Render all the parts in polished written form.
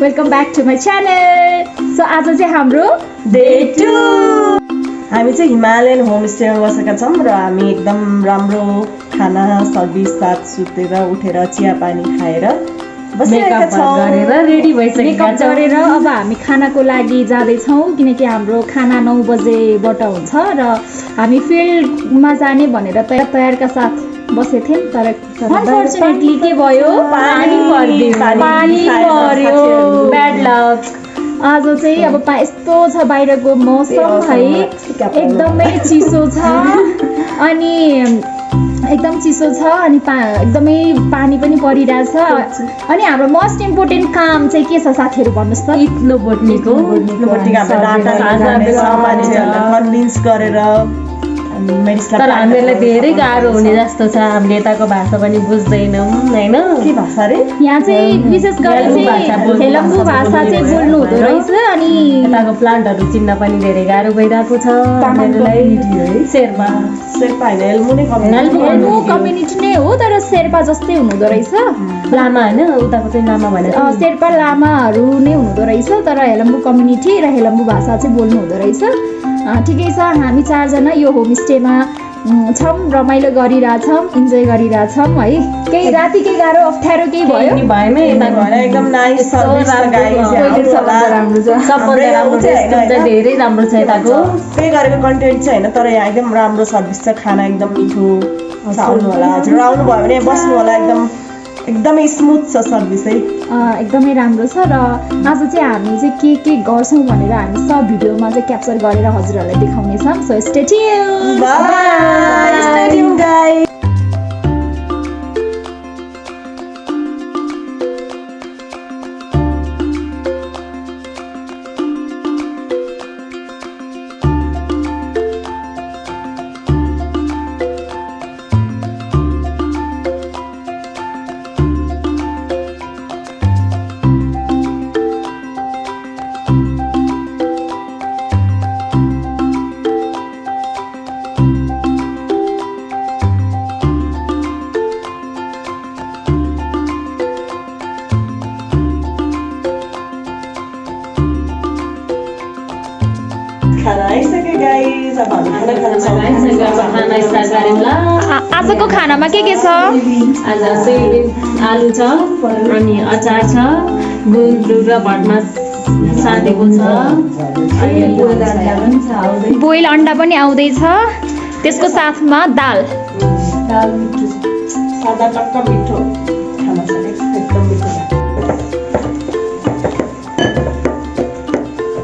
Welcome back to my channel. So आज चाहिँ हाम्रो डे 2 हामी चाहिँ हिमालयन होमस्टेमा बसेका छौँ र हामी एकदम राम्रो खाना सर्भिस साथ सुतेर उठेर चिया पानी खाएर बसिरहेका छौँ गरेर रेडी भइसकेका छौँ गरेर अब हामी खानाको लागि जाँदैछौँ किनकि हाम्रो खाना 9 बजेबाट हुन्छ र हामी फिल्डमा जाने भनेर तयारका साथ बसेको थियौँ तर अनफर्चुनेटली के भयो पानी पर्यो ब्याड लक। आज चाहिँ अब यस्तो छ बाहिरको मौसम है एकदमै चिसो छ अनि एकदम चिसो छ अनि एकदमै पानी पनि परिरहेछ अनि हाम्रो मोस्ट इम्पोर्टेन्ट काम चाहिँ के छ साथीहरू भन्नुहोस् त? इक्लो बोटनीको कन्भिन्स गरेर तर हामीहरूलाई धेरै गाह्रो हुने जस्तो छ। हामीले यताको भाषा पनि बुझ्दैनौँ होइन। के भाषा रे? यहाँ चाहिँ विशेष गरेर चाहिँ हेलम्बु भाषा चाहिँ बोल्नु हुँदो रहेछ अनि यताको प्लान्टहरू चिन्न पनि धेरै गाह्रो भइरहेको छ हामीहरूलाई। शेर्पा होइन हेलम्बु कम्युनिटी नै हो तर शेर्पा जस्तै हुनुहुँदो रहेछ। लामा होइन उताको चाहिँ लामा भनेर शेर्पा लामाहरू नै हुनुहुँदो रहेछ तर हेलम्बु कम्युनिटी र हेलम्बु भाषा चाहिँ बोल्नु हुँदो रहेछ। ठिकै छ हामी 4 जना यो होमस्टेमा छौँ रमाइलो गरिरहेछौँ इन्जोय गरिरहेछौँ है। केही राति केही गाह्रो अप्ठ्यारो केही भयो भएमै एकदम नाइस सर्भिस धेरै राम्रो छ यताको। पे गरेको कन्टेन्ट चाहिँ होइन तर यहाँ एकदम राम्रो सर्भिस छ। खाना एकदम मिठो छ। आउनु होला हजुर आउनुभयो भने बस्नु होला एकदमै स्मुथ छ सर्भिस है एकदमै राम्रो छ। र आज चाहिँ हामी चाहिँ के गर्छौँ भनेर हामी सब भिडियोमा चाहिँ क्याप्चर गरेर हजुरहरूलाई देखाउनेछौँ। So stay tuned bye stay tuned guys. आजको खानामा के छ? आज सोयाबिन आलु छ अनि अचार छ गुन्द्रुक र भटमास साँधेको छ अनि बोइल अन्डा पनि आउँदैछ त्यसको साथमा दाल सादा टक्क मिठो खाना छ एकदम मिठो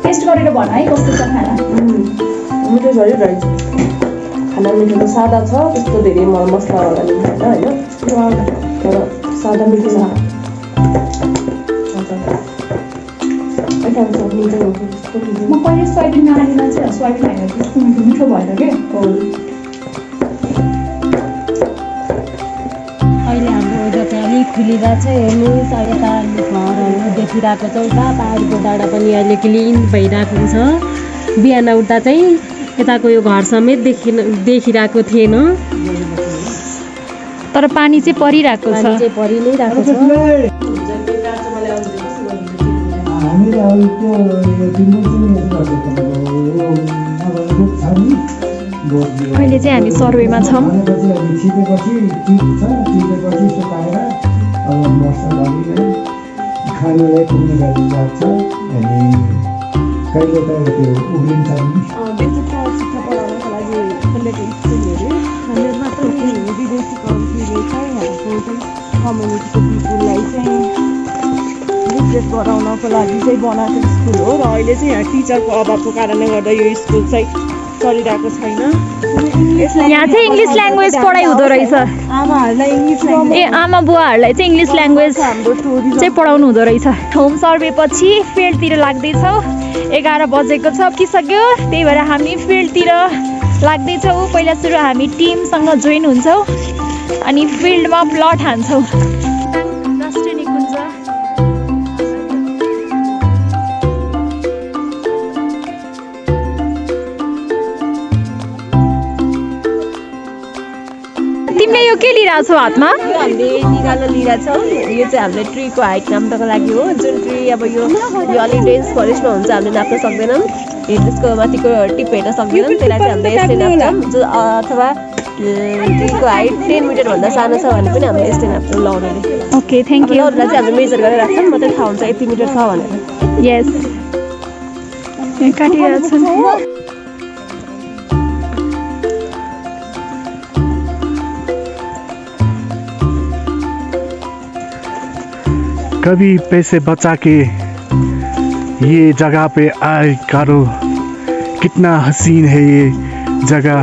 टेस्ट गरेर भन है कस्तो छ खाना? मिठो छ यो गाइस खाना मिठो त सादा छ त्यस्तो धेरै मसला होला नि होइन तर सादा मिठो छ। म पहिले सोयाबिन नानीमा चाहिँ सोयाबिन हालेर त्यस्तो मिठो भएर के अहिले हाम्रो वेदर चाहिँ अलिक खुलिरहेको छ। हेर्नुहोस् यता घरहरू देखिरहेको छ उता पाहाडको डाँडा पनि अहिले क्लिन भइरहेको हुन्छ। बिहान उठ्दा चाहिँ यताको यो घर समेत देखिरहेको थिएन तर पानी चाहिँ परिरहेको छ। चाहिँ परि नै रहेको छ। अहिले चाहिँ हामी सर्वेमा छौँ। खानुलाई पुग्ने गरी जान्छ अनि कहिले त त्यो उब्लिन्छ नि पढाउनको लागि खोलेको स्कुलहरू हामीहरूमा त विदेशी कम्पनीले चाहिँ हाम्रो कम्युनिटीको पिपुललाई चाहिँ रिप्रेजेन्ट गराउनको लागि चाहिँ बनाएको स्कुल हो र अहिले चाहिँ यहाँ टिचरको अभावको कारणले गर्दा यो स्कुल चाहिँ चलिरहेको छैन। यहाँ चाहिँ इङ्ग्लिस ल्याङ्ग्वेज पढाइ हुँदो रहेछ। आमाहरूलाई इङ्ग्लिस आमा बुवाहरूलाई चाहिँ इङ्ग्लिस ल्याङ्ग्वेज चाहिँ पढाउनु हुँदो रहेछ। होम सर्वे पछि फिल्डतिर लाग्दैछौँ। 11 बजेको छ किसक्यो त्यही भएर हामी फिल्डतिर लाग्दैछौँ। पहिला सुरु हामी टिमसँग जोइन हुन्छौँ अनि फिल्डमा प्लट हान्छौँ। के लिइरहेको छौ हातमा? यो हामीले निगालो लिइरहेछौँ। यो चाहिँ हामीले ट्रीको हाइट नाप्नको लागि हो। जुन ट्री अब यो अलिक डेन्स फरेस्टमा हुन्छ, हामीले नाप्न सक्दैनौँ। त्यसको माथिको टिप हेर्न सक्दैनौँ, त्यसलाई चाहिँ हामीले यस्तै नाप्छौँ। जो अथवा ट्रीको हाइट 10 मिटरभन्दा सानो छ भने पनि हामीले यस्तै नाप्छौँ लाउनेले। Okay, thank you. लाउनेलाई चाहिँ हामीले मेजर गरेर राख्छौँ, मात्रै थाहा हुन्छ यति मिटर छ भनेर। यस, काटिरहेको छु। कभी पैसे बचा के ये जगह पे आए करो, कितना हसीन है ये जगह।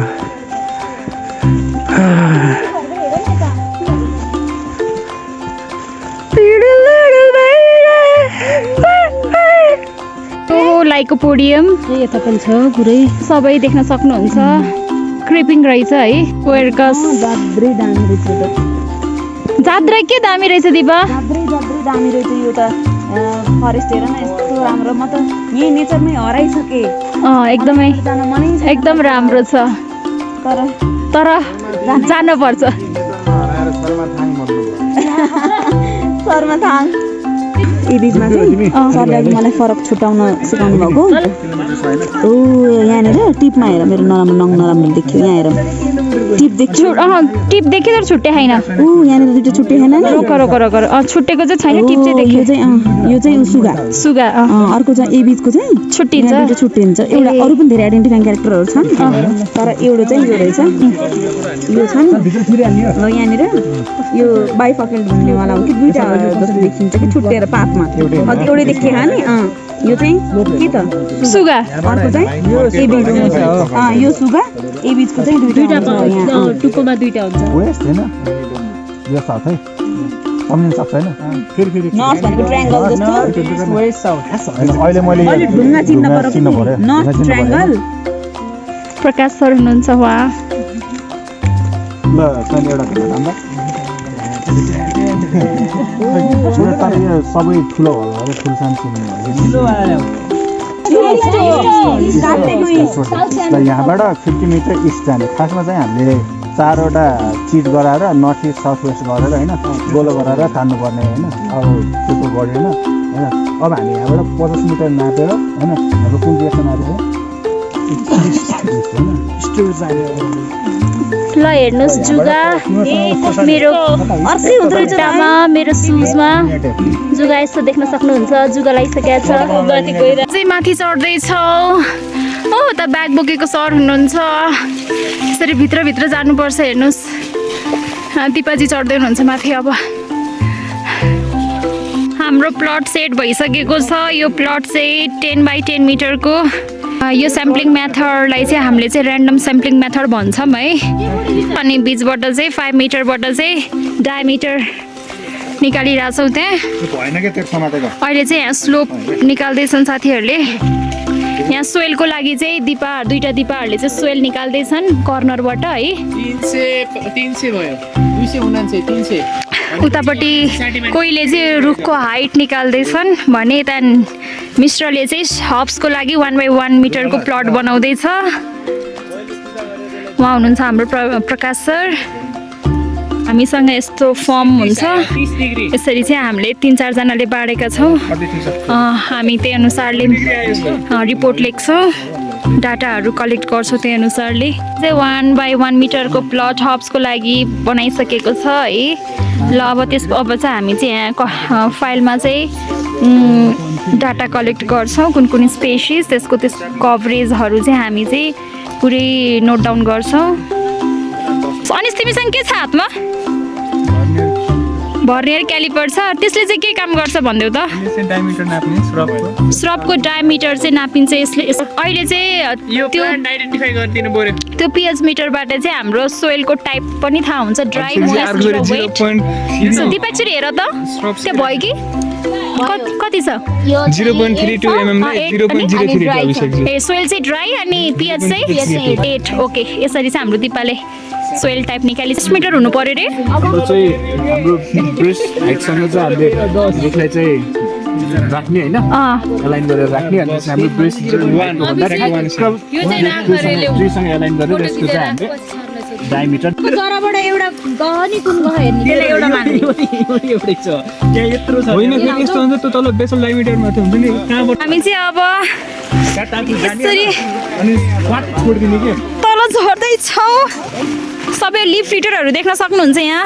लाइकोपोडियम यता पनि छ पुरै सबै देख्न सक्नुहुन्छ। क्रिपिङ रहेछ है। वेयरकस जात्रै दामी रहेछ त। जात्रा के दामी रहेछ दिपा? जात्रै दामी रहेछ यो त। फरेस्ट हेर न यस्तो राम्रो। म त यही नेचरमै हराइसकेँ। एकदमै जान मनै छ, एकदम राम्रो छ, तर जानुपर्छ। शर्माथाङ यी बिचमा चाहिँ सरले अघि मलाई फरक छुट्याउन सिकाउनु भएको। यहाँनिर टिपमा हेर, मेरो नराम्रो देखियो। यहाँ हेर, टिप देख्छु। टिप देख्यो तर छुट्टे छैन। यहाँनिर दुइटा छुट्टे छैन नि। छुट्टेको चाहिँ छैन, टिप चाहिँ देख्यो। यो चाहिँ सुगा। अर्को चाहिँ ए बिचको चाहिँ छुट्टिन्छ। दुइटा छुट्टिन्छ। एउटा अरू पनि धेरै आइडेन्टिफाइङ क्यारेक्टरहरू छन्, तर एउटा चाहिँ यो रहेछ। यो छ नि यहाँनिर, यो बाइफकेल्ड भन्नेवाला हो कि दुइटा जस्तो देखिन्छ कि छुट्टिएर पातमा। अघि एउटै देखिएन नि। यो चाहिँ के त? सुगा। अर्को चाहिँ ए बिच। यो सुगा, ए बिचको चाहिँ दुईटा टुप्पोमा दुईटा हुन्छ। वेस्ट हैन यो साथ है सम्झिन सक्छ हैन। फेरि नर्थ भनेको ट्रायंगल जस्तो। वेस्ट साउथ हैन। अहिले मैले ढुङ्गा चिन्न पर्यो। पर्यो। North triangle. प्रकाश सर हुनुहुन्छ उहाँ। ल सबै एउटा भन्दा सबै ठुलो भयो, ठुलसान यहाँबाट 50 मिटर इस्ट जाने। खासमा चाहिँ हामीले 4वटा चिट गराएर नर्थ इस्ट साउथ वेस्ट गरेर होइन गोलो गराएर तान्नुपर्ने होइन। अब त्यो गरेन होइन। अब हामी यहाँबाट 50 मिटर नापेर होइन, हाम्रो कुन डिरेक्सन नापेर ल हेर्नुहोस्, जुगा मेरो खुट्टामा, मेरो सुजमा जुगा यस्तो देख्न सक्नुहुन्छ। जुगा लगाइसकेको छ। चाहिँ माथि चढ्दैछौँ। हो त ब्याग बोकेको सर हुनुहुन्छ। यसरी भित्रभित्र जानुपर्छ। हेर्नुहोस्, दिपाजी चढ्दै हुनुहुन्छ माथि। अब हाम्रो प्लट सेट भइसकेको छ। यो प्लट चाहिँ 10 बाई 10 मिटरको। यो स्याम्पलिङ मेथडलाई चाहिँ हामीले चाहिँ ऱ्यान्डम स्याम्पलिङ मेथड भन्छौँ है। अनि बिचबाट चाहिँ 5 मिटरबाट चाहिँ डायमिटर निकालिरहेछौँ। त्यहाँ अहिले चाहिँ यहाँ स्लोप निकाल्दैछन् साथीहरूले। यहाँ सोइलको लागि चाहिँ दुईटा दिपाहरूले चाहिँ सोइल निकाल्दैछन् कर्नरबाट है। 300 भयो, 279, 300। उतापट्टि कोहीले चाहिँ रुखको हाइट निकाल्दैछन् भने त्यहाँदेखि मिश्रले चाहिँ हब्सको लागि 1 बाई 1 मिटरको प्लट बनाउँदैछ। उहाँ हुनुहुन्छ हाम्रो प्रकाश सर। हामीसँग यस्तो फर्म हुन्छ। यसरी चाहिँ हामीले 3-4 जनाले बाँडेका छौँ। हामी त्यही अनुसारले रिपोर्ट लेख्छौँ, डाटाहरू कलेक्ट गर्छौँ। त्यही अनुसारले चाहिँ 1 बाई 1 मिटरको प्लट हब्सको लागि बनाइसकेको छ है। ल अब चाहिँ हामी चाहिँ यहाँ फाइलमा चाहिँ डाटा कलेक्ट गर्छौँ। कुन स्पेसिस, त्यसको कभरेजहरू चाहिँ हामी चाहिँ पुरै नोट डाउन गर्छौँ। अनि तिमीसँग के छ हातमा? भर्नियर क्यालिपर छ। त्यसले चाहिँ के काम गर्छ भन्देऊ त? डायमिटर नाप्ने स्रबको डायमिटर चाहिँ नापिन्छ यसले। अहिले चाहिँ यो प्लान्ट आइडेन्टिफाई गरिदिनु पर्यो। त्यो पिएच मिटरबाट चाहिँ हाम्रो सोइलको टाइप पनि थाहा हुन्छ। ड्राई, मोइस्ट र वेट। दिपाक्षरी हेर त, त्यो भयो कि कति छ? 0.32 mm लाई 0.03 आइसक्यो। ए सोइल चाहिँ ड्राई अनि पिएच चाहिँ 8। ओके, यसरी चाहिँ हाम्रो दिपाले सोइल टाइप निकाली 6 मिटर हुनु पर्यो रे। हाम्रो चाहिँ हाम्रो ब्रेस्ट हाइटसँग चाहिँ हामीले रुखलाई चाहिँ राख्ने होइन, एलाइन गरेर राख्ने। अनि हाम्रो ब्रेस्ट 1 भन्दा 1 सँग एलाइन गरेर यसको चाहिँ हामीले डायमिटर जराबाट एउटा गहनी कुन गयो हेर्ने त्यसले एउटा मान्ने एउटै छ यहाँ यत्रो छ होइन फेरि यस्तो हुन्छ त्यो तल बेसल डायमिटरमा थियो हुन्छ नि कहाँबाट हामी चाहिँ अब यसरी अनि वाट छोडिदिने के तल झर्दैछौँ सबै लिफ रिडरहरू देख्न सक्नुहुन्छ यहाँ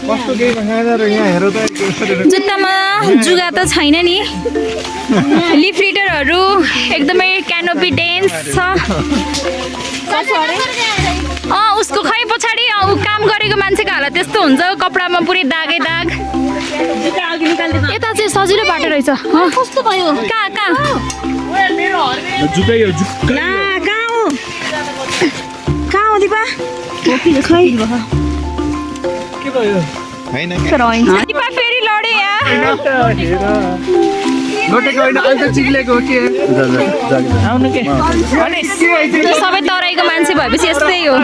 कस्तो केही नखाएर यहाँ हेर त जुत्तामा जुगा त छैन नि लिफ रिडरहरू एकदमै क्यानोपी डेन्स छ उसको खै पछाडि ऊ काम गरेको मान्छेको हालत त्यस्तो हुन्छ कपडामा पुरै दागै दाग यता चाहिँ सजिलो बाटो रहेछ कस्तो भयो कहाँ कहाँ जुकै हो जुकै कहाँ हो दिपा खै के भयो दिपा फेरि लडे यहाँ लटेको होइन अहिले त चिक्लेको हो के आउनु के अनि त्यो सबै तराईको मान्छे भएपछि यस्तै हो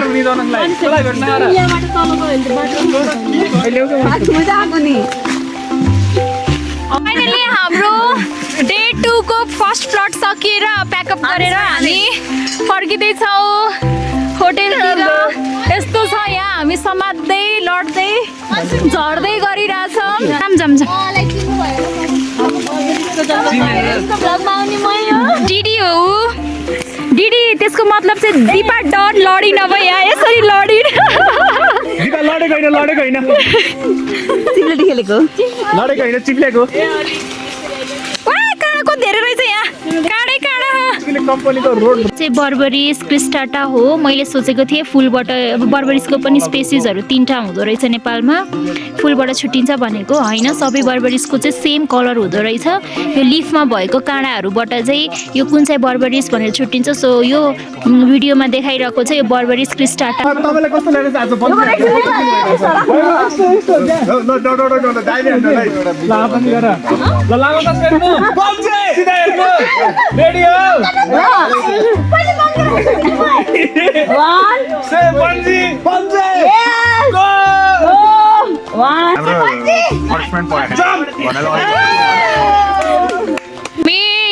फाइनली हाम्रो डे 2 को फर्स्ट प्लट सकिएर प्याकअप गरेर हामी फर्किँदैछौँ होटेलतिर यस्तो छ यहाँ हामी समात्दै लड्दै झर्दै गरिरहेछौँ दिदी हो दिदी त्यसको मतलब चाहिँ दिपा डर लडिन भयो यहाँ यसरी लडिन दिपा लडेको होइन चिप्लेटी खेलेको लडेको होइन चिप्लेको काँडाको धेरै रहेछ यहाँ काँडै काँडा कम्पनीको रोड चाहिँ बर्बरिस क्रिस्टाटा हो मैले सोचेको थिएँ फुलबाट अब बर्बरिसको पनि स्पेसिसहरू 3टा हुँदो रहेछ नेपालमा फुलबाट छुट्टिन्छ भनेको होइन सबै बर्बरिसको चाहिँ सेम कलर हुँदो रहेछ यो लिफमा भएको काँडाहरूबाट चाहिँ यो कुन चाहिँ बर्बरिस भनेर छुट्टिन्छ सो यो भिडियोमा देखाइरहेको चाहिँ यो बर्बरिस क्रिस्टाटा तपाईँलाई कस्तो लागेको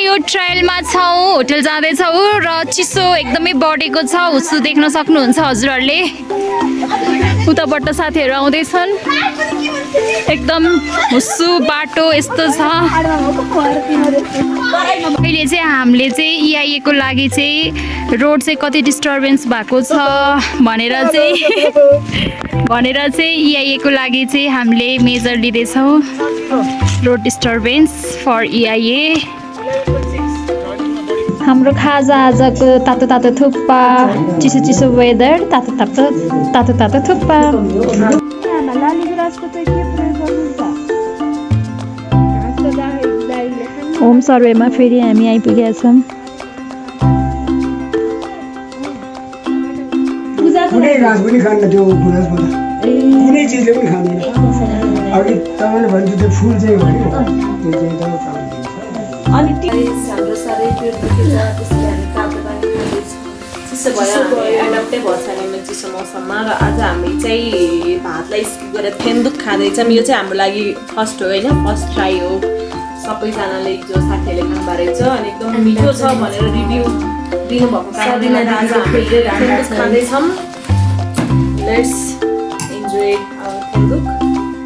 यो ट्रायलमा छौँ होटल जाँदैछौँ र चिसो एकदमै बढेको छ हुस्सु देख्न सक्नुहुन्छ हजुरहरूले उताबाट साथीहरू आउँदैछन् एकदम हुस्सु बाटो यस्तो छ अहिले चाहिँ हामीले चाहिँ EIA को लागि चाहिँ रोड चाहिँ कति डिस्टर्बेन्स भएको छ भनेर चाहिँ EIA को लागि चाहिँ हामीले मेजर लिँदैछौँ रोड डिस्टर्बेन्स फर EIA हाम्रो खाजा आजको तातो तातो थुक्पा चिसो चिसो वेदर तातो तातो तातो तातो थुक्पा होम सर्वेमा फेरि हामी आइपुगेका छौँ कुनै घाँस पनि खान्न त्यो गुराँसमा कुनै चिजले पनि खाँदैन अघि तपाईँले भन्छु त्यो फुल चाहिँ हो त्यो चाहिँ त हाम्रो साह्रै पेट दुखेछ त्यसले हामी तातो पानी खाँदैछौँ चिसो भयो हामी एडप्टै भएको छैन चिसो मौसममा र आज हामी चाहिँ भातलाई स्किप गरेर फेन्दुक खाँदैछौँ यो चाहिँ हाम्रो लागि फर्स्ट हो होइन फर्स्ट ट्राई हो सबैजनाले जो साथीहरूले खानुभएको रहेछ अनि एकदम मिठो छ भनेर रिभ्यू दिनुभएको कारणले आज हामी फेन्दुक खाँदैछौँ लेट्स इन्जोय आवर फेन्दुक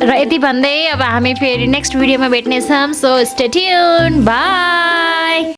र यति भन्दै अब हामी फेरि नेक्स्ट भिडियोमा भेट्नेछौँ सो स्टे ट्युन बाई